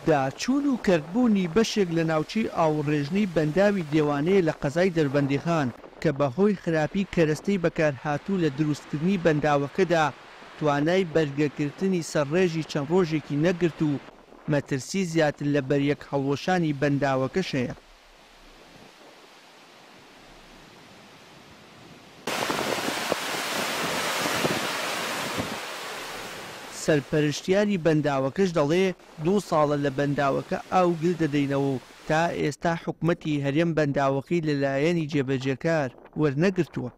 داچوون و کەرتبوونی بەشێک لە ناوچەی ئاوڕێژنەی بەنداوی دێوانەیە لە قەزای دەربەندیخان کە بەهۆی خراپی کەرەستەی بەکارهاتوو لە دروستکردنی بەنداوەکەدا توانای بەرگەگرتنی سەرڕێژی چەند ڕۆژێکی نەگرت و مەترسی زیاتر لە بەریەک هەڵوەشانی بەنداوەکەش هەیە. سەرپەرشتیاری بەنداوەکەش دەڵێ، دوو ساڵە لە بەنداوەکە ئاو گل دەدەینەوە و تا ئێستا حکومەتی هەرێم بەنداوەکەی لە لایەنی جێبەجێکار وەرنەگرتووە.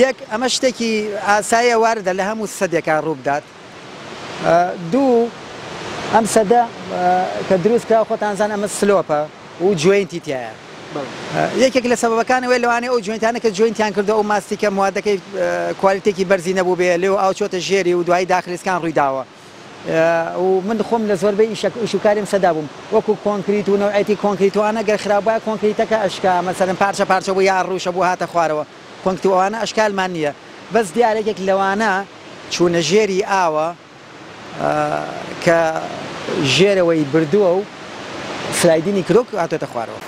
یەک، ئەمە شتێکی ئاساییە واردە لە هەموو سەدێکا ڕووبدات. دوو، ئەم سەدە کە دروست کرا خۆتان زان ئەمە سلۆپە و جوێنتی تایە. یەکێک لە سەبەبەکان ئەوەیە لەوانەیە ئەو جوێنتانە کە جوێنتیان کردو ئەو ماستیکە موادەکەی کوالیتێکی بەرزی نەبوو بێ لێ و ئاو چۆتە ژێری و دوایی داخلیسکان ڕووی داوە. و من خۆم لە زۆربەی ئیشە ئیش و کاریم سەدا بووم وەکو کۆنکریت و نەوعێتی کۆنکریت و ئەوانە گەر خراپ بوایە کۆنکریتەکە ئەشکا مەسەلەن پارچە پارچە بوو یا ڕووشە بوو هاتە خوارەوە کۆنکریت و ئەوانە ئەشکالمان نییە بەس دیارە یەکێک لەوانە چوونە ژێری ئاوە کە ژێرەوەی بردووە و سلایدینی کردووە و هاتۆتە خوارەوە.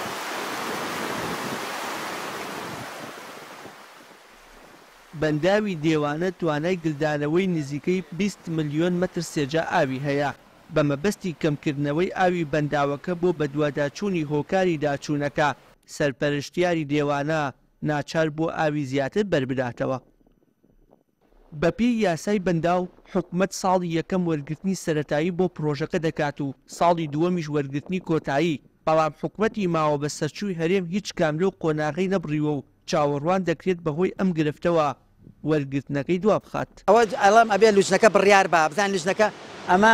بەنداوی دێوانە توانای گلدانەوەی نزیکەی 20 ملیۆن مەتر سێجا ئاوی هەیە، بە مەبەستی کەمکردنەوەی ئاوی بەنداوەکە بۆ بەدواداچوونی هۆکاری داچوونەکە، سەرپەرشتیاری دێوانە ناچار بووە ئاوی زیاتر بەربداتەوە. بەپێی یاسای بەنداو، حکومەت ساڵی یەکەم وەرگرتنی سەرەتایی بۆ پرۆژەکە دەکات و ساڵی دووەمیش وەرگرتنی کۆتایی، بەڵام حکومەتی ماوەبەسەرچووی هەرێم هیچ کام لەو قۆناغەی نەبڕیوە و چاوەڕوان دەکرێت بەهۆی ئەم گرفتەوە وەرگرتنەکەی دوابخات. ئەوە ئەڵێم ئەبێ لوجنەکە بڕیار با بزانین لوجنەکە ئەمە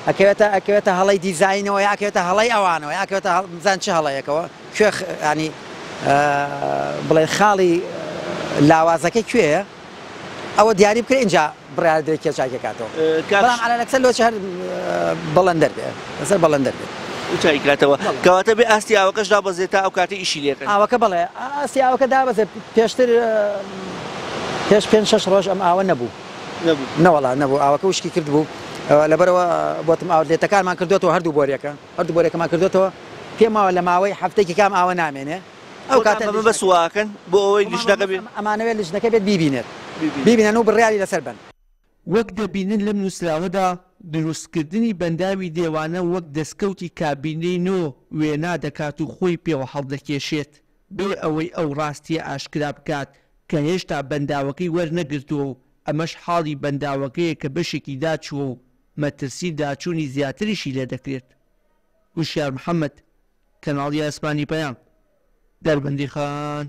ئەکەوێتە ئەکەوێتە هەڵەی دیزاینەوە یا ئەکەوێتە هەڵەی ئەوانەوە یا ئەکەوێتە بزان چ هەڵەیەکەوە کوێ ینی بڵێ خاڵی لاوازەکە کوێیە ئەوە دیاری بکرێ ئینجا بڕیار درێ کێ چاکی کاتەوە بەڵام عەلەل ئەکسەر لۆچ هەر بەڵێندەر بێ لەسەر بەڵێندەر بێ. چاکی کاتەوە کەواتە بێ ئاستی ئاوەکەش دابەزێت تا ئەو کاتەی ئیشی لێکەن. ئاوەکە بەڵێ ئاستی ئاوەکە دابەزێت پێشتر پێش پێنج شەش ڕۆژ ئەم ئاوە نەبوو نەبوو نەوەڵا نەبوو ئاوەکە وشکی کرد بوو لەبەرەوە بۆتم ئاوتلێتەکانمان کردوێتەوە هەردوو بۆریەکە هەردوو بۆریەکەمان کردوێتەوە پێم وایە لە ماوەی هەفتەیەکی کام ئاوە نامێنێ ئەو کاتە ئەمە بەس واکەن بۆ ئەوەی لیژنەکە بێت. ئەمانەوێت لیژنەکە بێت بیبینێت بیبینن و بڕیاری لەسەر بەن. وەک دەبینن لەم نووسراوەدا دروستکردنی بەنداوی دێوانە وەک دەستکەوتی کابینەی نۆ وێنا دەکات و خۆی پێوە هەڵدەکێشێت بێ ئەوەی ئەو ڕاستییە ئاشکرا بکات کە هێشتا بەنداوەکەی وەرنەگرتووە و ئەمەش حاڵی بەنداوەکەیە کە بەشێکی داچووە و مەترسی داچوونی زیاتریشی لێدەکرێت. وشیار محەمەد، کەناڵی ئاسمانی پەیام، دەربەندیخان.